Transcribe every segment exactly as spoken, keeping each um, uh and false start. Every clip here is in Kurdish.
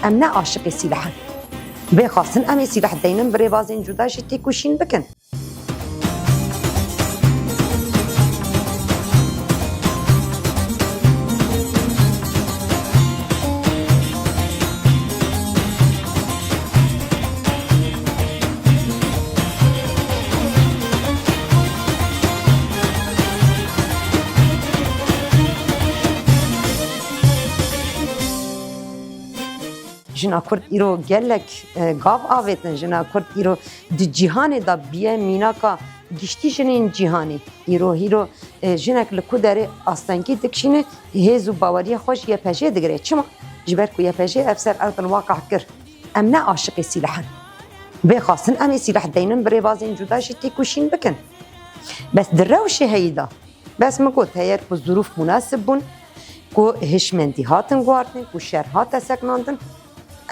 Em ne aşiqê sîleh in. Bê xwestin em ê sîleh deynin bi rêbazên cuda jî têkoşîn bikin. Jina Kurd îro gelek, e, gav avêtin. Jina Kurd îro di cîhanê de biye mînaka giştî jinên cîhanê. Îro hîro, e, jinek li ku derê astengî dikişîne, hêz û baweriya xwe ji Y P J digire. Çima? Ji ber ku Y P J ev ser erdin waqeh kir. Em ne aşiqê sîleh in. Bê xwestin em ê sîleh deynin bi rêbazên cuda jî têkoşîn bikin. Bes di rewşê heyî de. Bes min got, heger ku zirûf munasib bûn, ku hişmendî hatin guhartin, ku şer hate sekinandin,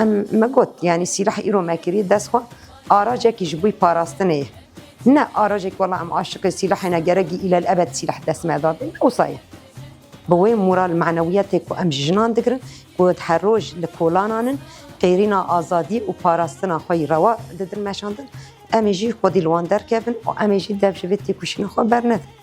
em, min got, yanî sîleh îro me kiriye dest xwe, aracekî ji bo parastinê ye. Ne aracek wela em aşiqê sîlehê ne, gerek îlel ebed sîleh dest me de be, ne wisa ye. Bi wê moral manewiyetê ku em ji jinan digirin, ku her roj li kolanan in, qêrîna azadî û parastina xwe yî rewa didin meşandin, em ê jî xwedî li wan derkevin û em ê jî dev ji vê têkoşîna xwe bernedin.